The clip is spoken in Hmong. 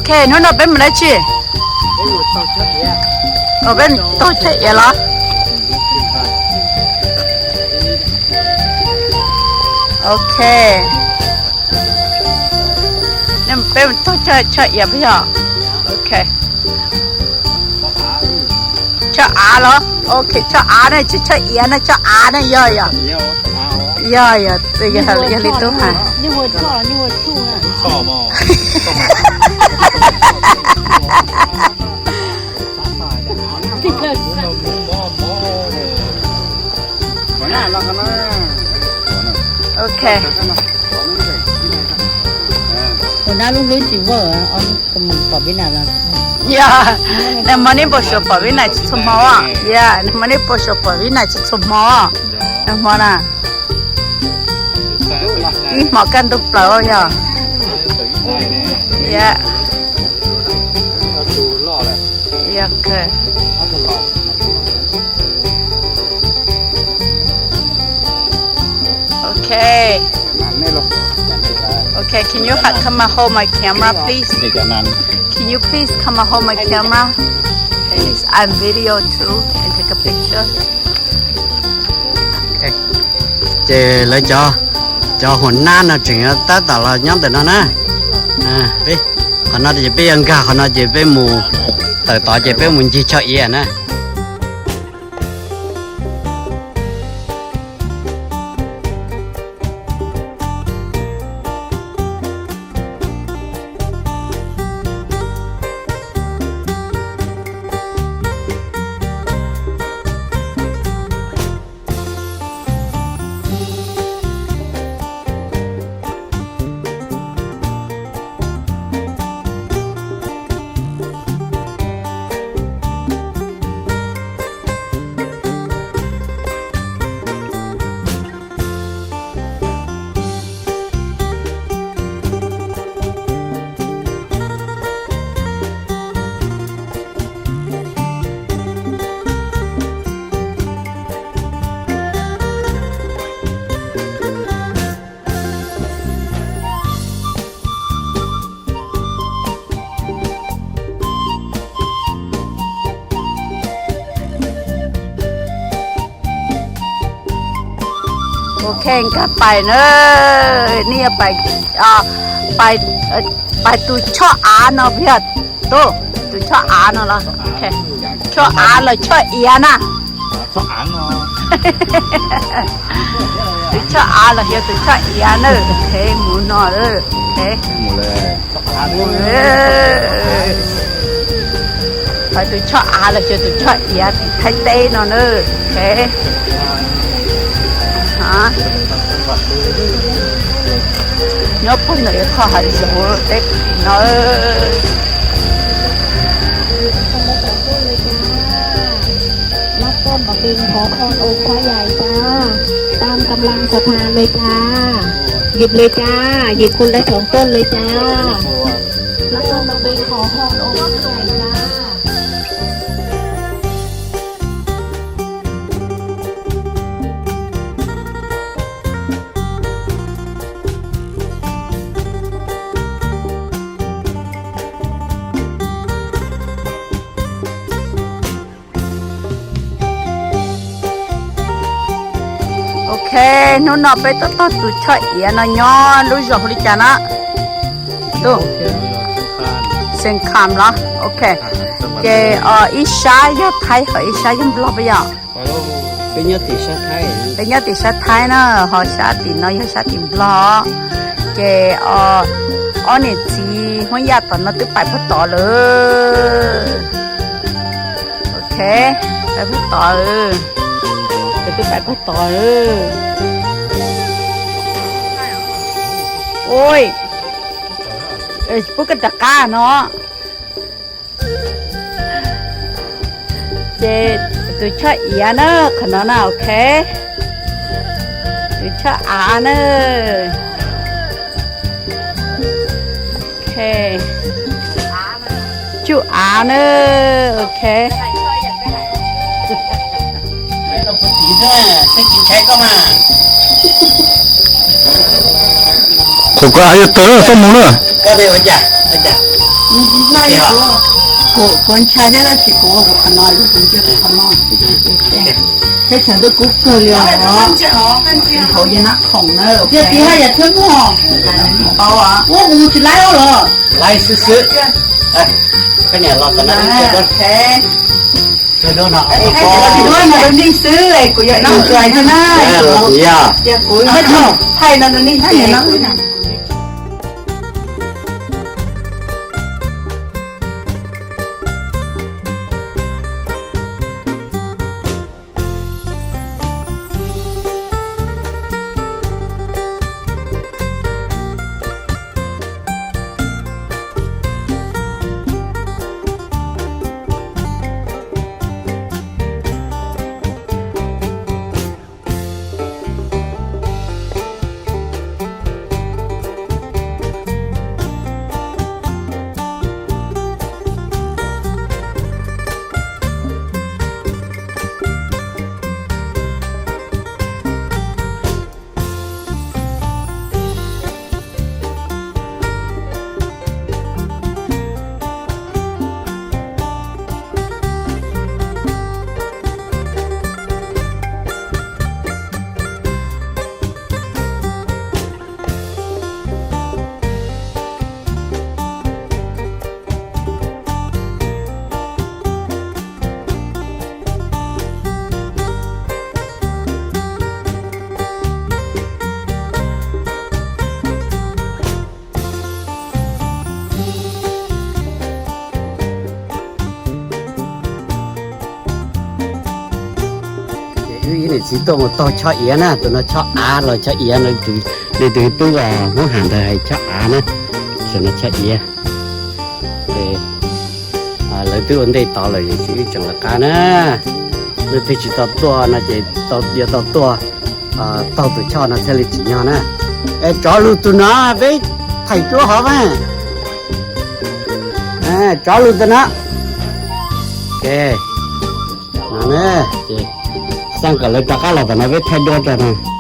Ok, hnub no peb mus dab tsi? Peb taug chaw iav los? Ok. Peb mus taug chaw iav puas yog? Ok. Chaw av los? Ok, chaw av ne, tsis chaw iav ne, chaw av ne, yog yog. Yog yog, yog li tub hais. Ok. Ua dab lub hlwb tsis voj, pom peb na los. Yog, nag hmo nej npau suav pom peb na tsis txhua hmo. Yog, nag hmo nej npau suav pom peb na tsis txhua hmo. Nag hmo na, ib hmos kaj ntug plaws yog. Yog. Okay. Okay, can you ha- come and hold my camera, please? Can you please come and hold my camera? Please, I'm video too. And take a picture. Ces lawv cov, cov hua nab no tseem tab tom los nyob ntawm no na. Peb, qhov no ces peb yuav nkag qhov no ces peb mus tawm tod ces peb mus ncig chaw iav na. Ok, nkag pais na, nej yuav pais, pais, pais tus choj av no puas yog? Tus, tus choj av no los? Choj av los choj iav na. Tus choj av los yog tus choj iav na. Ok, mus no. Pais tus choj av los yog tus choj iav tim Thaib teb no na. Ok. Nyob puag ntawm ib qho hav zoov teb no. รับต้นบักเบงขอพรองค์พระใหญ่จ้า ตามกำลังศรัทธาเลยจ้า หยิบเลยจ้า หยิบคนละสองต้นเลยจ้า รับต้นบักเบงขอพรองค์พระใหญ่จ้า Ok, hnub no peb tuaj taug tus choj iav no nyob lub zos hu li cas na? Tus Xeev Khuam los? Ok. Ces ib sab yog Thaib ho ib sab yog Nplog puas yog? Peb nyob tim sab Thaib na, ho sab tim no yog sab tim Nplog. Ces ob niam txiv Hmoob Yaj tom no twb pais puag tod lawm. Ok, pais puag tod, twb pais puag tod. Ui, pub koj rov qab no. Ces tus choj iav na, qhov no na, ok. Tus choj av na. Ok. Tsuj av na, ok. Qhov koj av yog tawg xab mus na. Kuv, kuv ntshai thiab tab sis kuv ua kuv qhov no, kuv ntsia kuv qhov no. Teb chaws ntuj kub kawg li os. Hauv yeej nab khoom na. Yog tiv haj yam thiab muaj. Ua kuv mus tsis laib los. Laib xwb xwb. Koj niam los tom no. Tsis muaj no rau nej xwb, kuv yog ib tug tuag xwb na. Yog kuv thaij no rau nej xwb. Wb ib niam txiv tuaj mus taug chob iav na, tus no chob av los chob iav no, leej twg tub Hmoob Ham ntawd hais chob av na, tus no chob iav. Lawv twb ua ntej tod lawm ces wb tseem lawv qab na. Leej twg tsis tau tuaj no ces yuav tau tuaj taug tus choj no thiaj li tsim nyog na. Es tsov lug tus no peb thaij duab hov mas. Tsov lug tus no. Xaj kom lawv rov qab los tom no peb thaij duab rau no.